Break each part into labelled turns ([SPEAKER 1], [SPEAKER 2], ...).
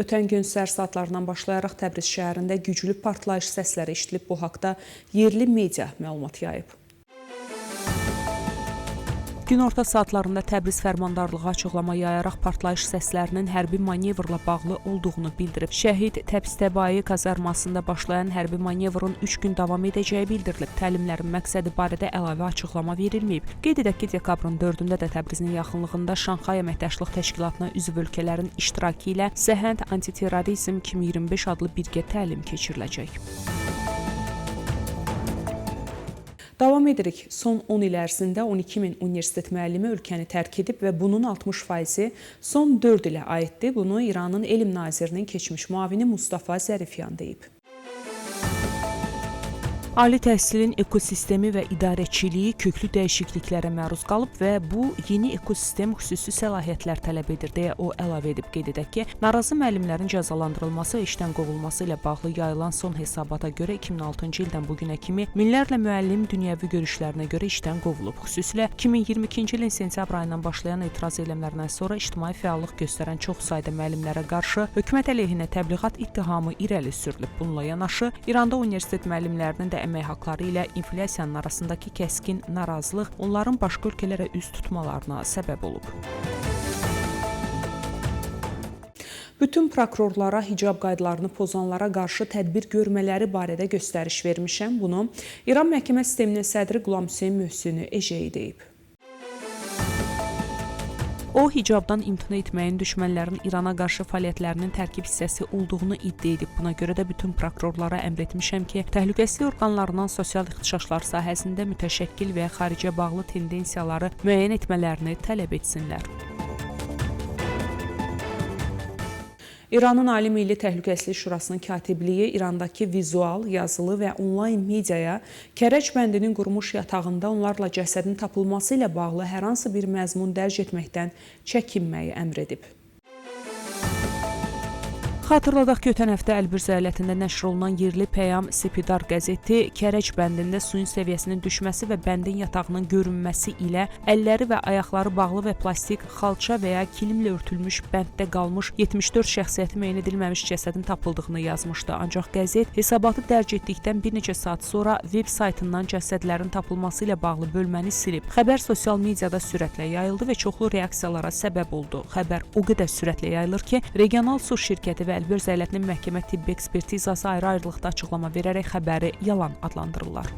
[SPEAKER 1] Ötən gün səhər saatlarından başlayaraq Təbriz şəhərində güclü partlayış səsləri eşidilib. Bu haqda yerli media məlumat yayıb. Günorta saatlarında Təbriz fərmandarlığı açıqlama yayaraq partlayış səslərinin hərbi manevrla bağlı olduğunu bildirib. Şəhid Təbstəbai kazarmasında başlayan hərbi manevrın 3 gün davam edəcəyi bildirilib. Təlimlərin məqsədi barədə əlavə açıqlama verilməyib. Qeyd edək ki, dekabrın 4-də də Təbrizin yaxınlığında Şanxay Əməkdaşlıq Təşkilatına üzv ölkələrin iştirakı ilə Səhənd Antiterrorizm 2025 adlı birgə təlim keçiriləcək. Davam edirik. Son 10 il ərzində 12 min universitet müəllimi ölkəni tərk edib və bunun 60%-i son 4 ilə aiddir. Bunu İranın Elm Nazirinin keçmiş müavini Mustafa Zərifyan deyib. Ali təhsilin ekosistemi və idarəçiliyi köklü dəyişikliklərə məruz qalıb və bu yeni ekosistem xüsusi səlahiyyətlər tələb edir deyə o əlavə edib. Qeyd edək ki, narazı müəllimlərin cəzalandırılması və işdən qovulması ilə bağlı yayılan son hesabata görə 2006-cı ildən bu günə kimi minlərlə müəllim dünyəvi görüşlərinə görə işdən qovulub. Xüsusilə 2022-ci ilin sentyabr ayından başlayan etiraz eylemlərindən sonra ictimai fəallıq göstərən çox sayda müəllimlərə qarşı hökumət əleyhinə təbliğat ittihamı irəli sürülüb. Bununla yanaşı, İranda universitet müəllimlərinin də əmək haqları ilə inflyasiyanın arasındakı kəskin narazılıq onların başqa ölkələrə üz tutmalarına səbəb olub. Bütün prokurorlara hicab qaydalarını pozanlara qarşı tədbir görmələri barədə göstəriş vermişəm. Bunu İran məhkəmə sisteminin sədri Qulamhüseyn Möhsini Ejeyi deyib. O, hicabdan imtina etməyin düşmənlərin İrana qarşı fəaliyyətlərinin tərkib hissəsi olduğunu iddia edib. Buna görə də bütün prokurorlara əmr etmişəm ki, təhlükəsizlik orqanlarından sosial ixtişaşlar sahəsində mütəşəkkil və xaricə bağlı tendensiyaları müəyyən etmələrini tələb etsinlər. İranın Ali Milli Təhlükəsizlik Şurasının katibliyi İrandakı vizual, yazılı və onlayn mediaya Kərəc bəndinin qurumuş yatağında onlarla cəsədin tapılması ilə bağlı hər hansı bir məzmun dərc etməkdən çəkinməyi əmr edib. Xatırladaq ki, ötən həftə Əlbürz əyalətində nəşr olunan yerli Pəyam Sepidar qəzeti Kərəc bəndində suyun səviyyəsinin düşməsi və bəndin yatağının görünməsi ilə əlləri və ayaqları bağlı və plastik xalça və ya kilimlə örtülmüş bənddə qalmış 74 şəxsiyyəti müəyyən edilməmiş cəsədin tapıldığını yazmışdı. Ancaq qəzet hesabatı dərc etdikdən bir neçə saat sonra veb saytından cəsədlərin tapılması ilə bağlı bölməni silib. Xəbər sosial mediada sürətlə yayıldı və çoxlu reaksiyalara səbəb oldu. Xəbər o qədər sürətlə yayılır ki, regional su şirkəti və Əlbürz əyalətinin məhkəmə tibbi ekspertizası ayrı-ayrılıqda açıqlama verərək xəbəri yalan adlandırırlar.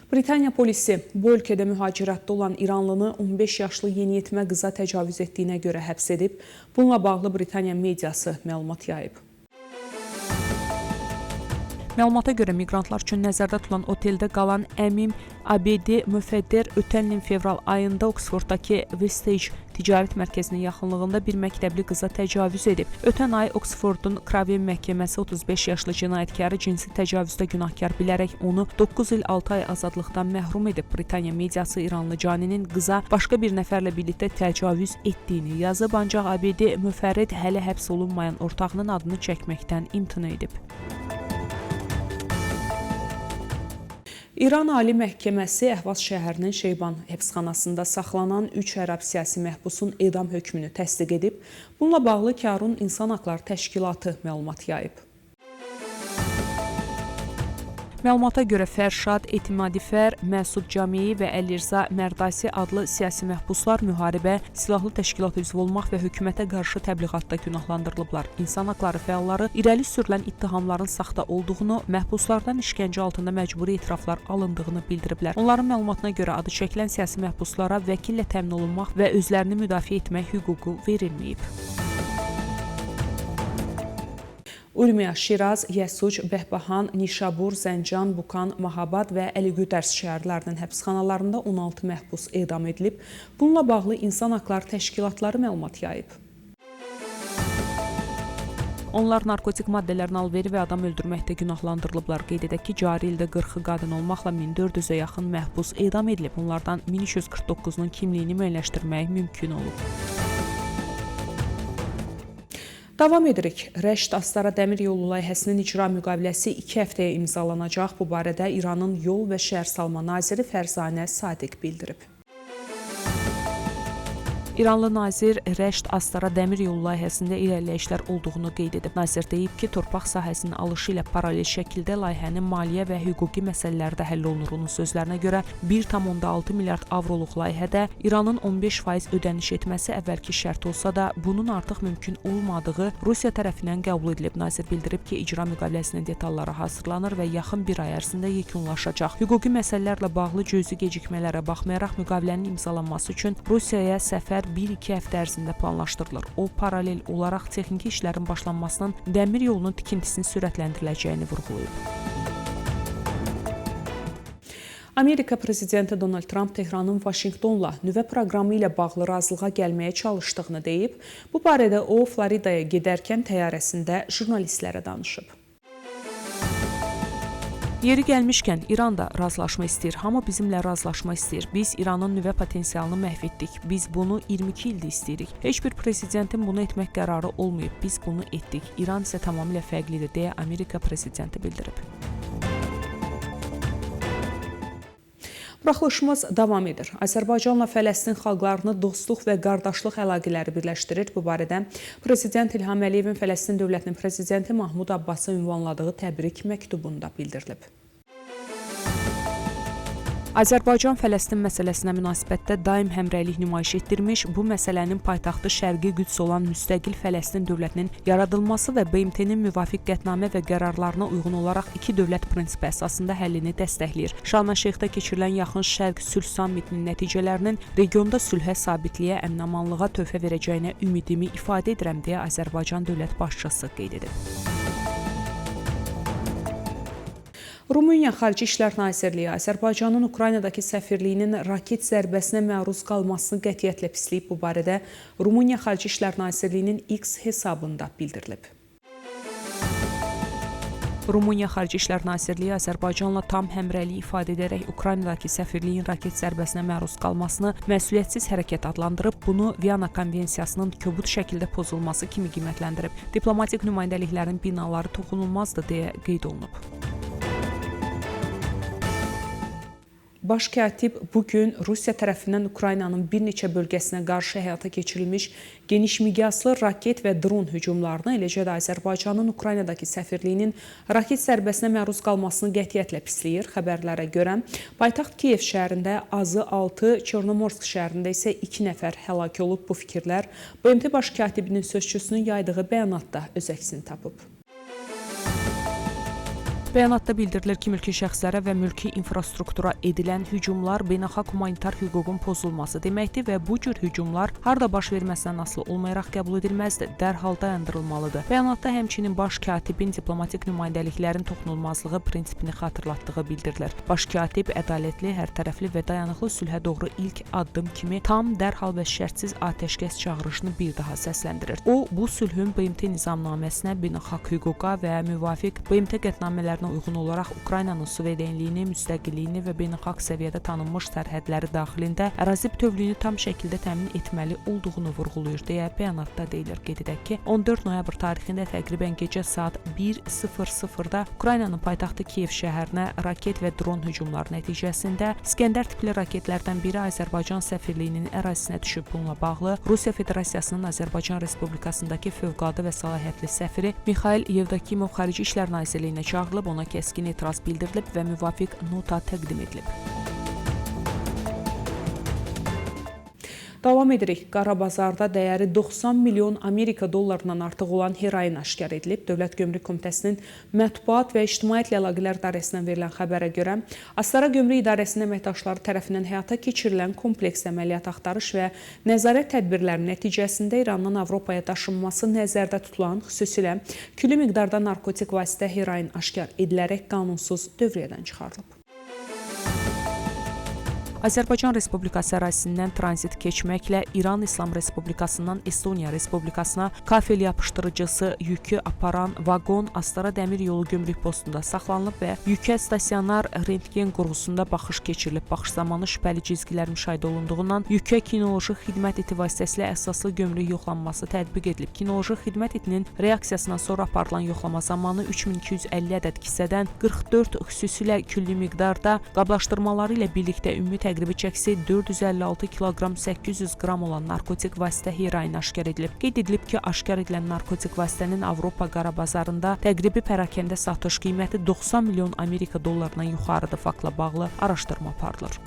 [SPEAKER 1] Britaniya polisi bu ölkədə mühacirətdə olan İranlını 15 yaşlı yeniyetmə qıza təcavüz etdiyinə görə həbs edib. Bununla bağlı Britaniya mediası məlumat yayıb. Məlumata görə miqrantlar üçün nəzərdə tutulan oteldə qalan Əmim Abedi Müfəddir ötən ilin fevral ayında Oksforddakı Vestage ticarət mərkəzinin yaxınlığında bir məktəbli qıza təcavüz edib. Ötən ay Oksfordun Craven məhkəməsi 35 yaşlı cinayətkarı cinsi təcavüzdə günahkar bilərək onu 9 il 6 ay azadlıqdan məhrum edib. Britaniya mediası İranlı caninin qıza başqa bir nəfərlə birlikdə təcavüz etdiyini yazıb, ancaq Abedi Müfərrid hələ həbs olunmayan ortağının adını çəkməkdən imtina edib. İran Ali Məhkəməsi Əhvaz şəhərinin Şeyban həbsxanasında saxlanan 3 ərəb siyasi məhbusun edam hökmünü təsdiq edib. Bununla bağlı Karun İnsan Haqları Təşkilatı məlumat yayıb. Məlumata görə Fərşad Etimadifər, Məsud Camiyi və Əlirza Mərdasi adlı siyasi məhbuslar müharibə, silahlı təşkilata üzv olmaq və hökumətə qarşı təbliğatda günahlandırılıblar. İnsan haqları fəalları irəli sürülən ittihamların saxta olduğunu, məhbuslardan işgəncə altında məcburi etiraflar alındığını bildiriblər. Onların məlumatına görə adı çəkilən siyasi məhbuslara vəkillə təmin olunmaq və özlərini müdafiə etmək hüququ verilməyib. Urmiya, Şiraz, Yəsuc, Bəhbəhan, Nişabur, Zəncan, Bukan, Mahabad və Əli-Gudərs şəhərlərinin həbsxanalarında 16 məhbus edam edilib. Bununla bağlı İnsan Haqları Təşkilatları məlumat yayıb. Onlar narkotik maddələrin alveri və adam öldürməkdə günahlandırılıblar. Qeyd edək ki, cari ildə 40-ı qadın olmaqla 1400-ə yaxın məhbus edam edilib. Onlardan 1349-unun kimliyini müəyyənləşdirmək mümkün olub. Davam edirik. Rəşd-Astara dəmir yolu layihəsinin icra müqaviləsi 2 həftəyə imzalanacaq. Bu barədə İranın Yol və Şəhərsalma naziri Fərzanə Sadiq bildirib. İranlı nazir Rəşd-Astara dəmir yolu layihəsində irəliləyişlər olduğunu qeyd edib. Nazir deyib ki, torpaq sahəsinin alışı ilə paralel şəkildə layihənin maliyyə və hüquqi məsələləri də həll olunur. Onun sözlərinə görə 1,6 milyard avroluq layihədə İranın 15% ödəniş etməsi əvvəlki şərt olsa da, bunun artıq mümkün olmadığı Rusiya tərəfindən qəbul edilib. Nazir bildirib ki, icra müqaviləsinin detalları hazırlanır və yaxın bir ay ərzində yekunlaşacaq. Hüquqi məsələlərlə bağlı cüzi gecikmələrə baxmayaraq müqavilənin imzalanması üçün Rusiyaya səfər 1-2 həftə ərzində planlaşdırılır. O, paralel olaraq texniki işlərin başlanmasının dəmir yolunun tikintisini sürətləndiriləcəyini vurğulayıb.
[SPEAKER 2] Amerika prezidenti Donald Tramp Tehranın Vaşinqtonla nüvə proqramı ilə bağlı razılığa gəlməyə çalışdığını deyib. Bu barədə o, Floridaya gedərkən təyyarəsində jurnalistlərə danışıb.
[SPEAKER 1] Yeri gəlmişkən, İran da razılaşma istəyir. Hamı bizimlə razılaşma istəyir. Biz İranın nüvə potensialını məhv etdik. Biz bunu 22 ildir istəyirik. Heç bir prezidentin bunu etmək qərarı olmayıb. Biz bunu etdik. İran isə tamamilə fərqlidir, deyə Amerika prezidenti bildirib.
[SPEAKER 2] Buraxılışımız davam edir. Azərbaycanla Fələstin xalqlarını dostluq və qardaşlıq əlaqələri birləşdirir. Bu barədə Prezident İlham Əliyevin Fələstin dövlətinin prezidenti Mahmud Abbası ünvanladığı təbrik məktubunda bildirilib.
[SPEAKER 1] Azərbaycan Fələstin məsələsinə münasibətdə daim həmrəylik nümayiş etdirmiş, bu məsələnin paytaxtı Şərqi Qüds olan müstəqil Fələstin dövlətinin yaradılması və BMT-nin müvafiq qətnamə və qərarlarına uyğun olaraq iki dövlət prinsipi əsasında həllini dəstəkləyir. Şarm əl-Şeyxdə keçirilən Yaxın Şərq sülh sammitinin nəticələrinin regionda sülhə, sabitliyə, əmin-amanlığa töhfə verəcəyinə ümidimi ifadə edirəm, deyə Azərbaycan dövlət başçısı qeyd edib.
[SPEAKER 2] Rumıniya Xarici İşlər Nazirliyi Azərbaycanın Ukraynadakı səfirliyinin raket zərbəsinə məruz qalmasını qətiyyətlə pisləyib. Bu barədə Rumıniya Xarici İşlər Nazirliyinin X hesabında bildirilib.
[SPEAKER 1] Rumıniya Xarici İşlər Nazirliyi Azərbaycanla tam həmrəylik ifadə edərək Ukraynadakı səfirliyin raket zərbəsinə məruz qalmasını məsuliyyətsiz hərəkət adlandırıb, bunu Viyana Konvensiyasının kobud şəkildə pozulması kimi qiymətləndirib. Diplomatik nümayəndəliklərin binaları toxunulmazdı deyə qeyd olunub.
[SPEAKER 2] Baş katib bugün Rusiya tərəfindən Ukraynanın bir neçə bölgəsinə qarşı həyata keçirilmiş geniş miqyaslı raket və dron hücumlarını, eləcə də Azərbaycanın Ukraynadakı səfirliyinin raket zərbəsinə məruz qalmasını qətiyyətlə pisləyir. Xəbərlərə görə paytaxt Kiyev şəhərində azı 6, Çornomorsk şəhərində isə 2 nəfər həlak olub. Bu fikirlər BMT Baş katibinin sözçüsünün yaydığı bəyanatda öz əksini tapıb.
[SPEAKER 1] Bəyanatda bildirilir ki, mülki şəxslərə və mülki infrastruktura edilən hücumlar beynəlxalq humanitar hüququn pozulması deməkdir və bu cür hücumlar harda baş verməsindən asılı olmayaraq qəbul edilməzdir, dərhal dayandırılmalıdır. Bəyanatda həmçinin baş katibin diplomatik nümayəndəliklərin toxunulmazlığı prinsipini xatırlatdığı bildirilir. Baş katib ədalətli, hərtərəfli və dayanıqlı sülhə doğru ilk addım kimi tam, dərhal və şərtsiz atəşkəs çağırışını bir daha səsləndirir. O, bu sülhün BMT nizamnaməsinə, beynəlxalq hüquqa və müvafiq BMT qətnamələrinə uyğun olaraq Ukraynanın suverenliyini, müstəqilliyini və beynəlxalq səviyyədə tanınmış sərhədləri daxilində ərazi bütövlüyünü tam şəkildə təmin etməli olduğunu vurğulayır deyə bəyanatda deyilir. Qeyd edək ki, 14 noyabr tarixində təqribən gecə saat 1:00-da Ukraynanın paytaxtı Kiyev şəhərinə raket və dron hücumları nəticəsində İskəndər tipli raketlərdən biri Azərbaycan səfirliyinin ərazisinə düşüb. Bununla bağlı Rusiya Federasiyasının Azərbaycan Respublikasındakı fövqəladə və səlahiyyətli səfiri Mixail Yevdokimov Xarici İşlər Nazirliyinə çağırılıb, ona kəskin etiraz bildirilib və müvafiq nota təqdim edilib.
[SPEAKER 2] Davam edirik. Qarabazarda dəyəri 90 milyon Amerika dollarından artıq olan heroin aşkar edilib. Dövlət Gömrük Komitəsinin Mətbuat və İctimaiyyətlə Əlaqələr İdarəsindən verilən xəbərə görə, Astara Gömrük İdarəsinin əməkdaşları tərəfindən həyata keçirilən kompleks əməliyyat, axtarış və nəzarət tədbirlərinin nəticəsində İrandan Avropaya daşınması nəzərdə tutulan xüsusilə külli miqdarda narkotik vasitə heroin aşkar edilərək qanunsuz dövriyyədən çıxarılıb.
[SPEAKER 1] Azərbaycan Respublikası ərazisindən tranzit keçməklə İran İslam Respublikasından Estoniya Respublikasına kafel yapışdırıcısı yükü aparan vaqon Astara dəmir yolu gömrük postunda saxlanılıb və yükə stasionar rentgen qurğusunda baxış keçirilib. Baxış zamanı şübhəli cizgilər müşahidə olunduğundan yükə kinoloji xidmət iti vasitəsilə əsaslı gömrük yoxlanması tətbiq edilib. Kinoloji xidmət itinin reaksiyasından sonra aparılan yoxlama zamanı 3250 ədəd kisədən 44 xüsusilə külli miqdarda qablaşdırmaları ilə birlikdə ümumi təqribi çəkisi 456 kiloqram 800 qram olan narkotik vasitə heroin aşkar edilib. Qeyd edilib ki, aşkar edilən narkotik vasitənin Avropa qara bazarında təqribi pərakəndə satış qiyməti 90 milyon Amerika dollarından yuxarıdır. Faktla bağlı araşdırma aparılır.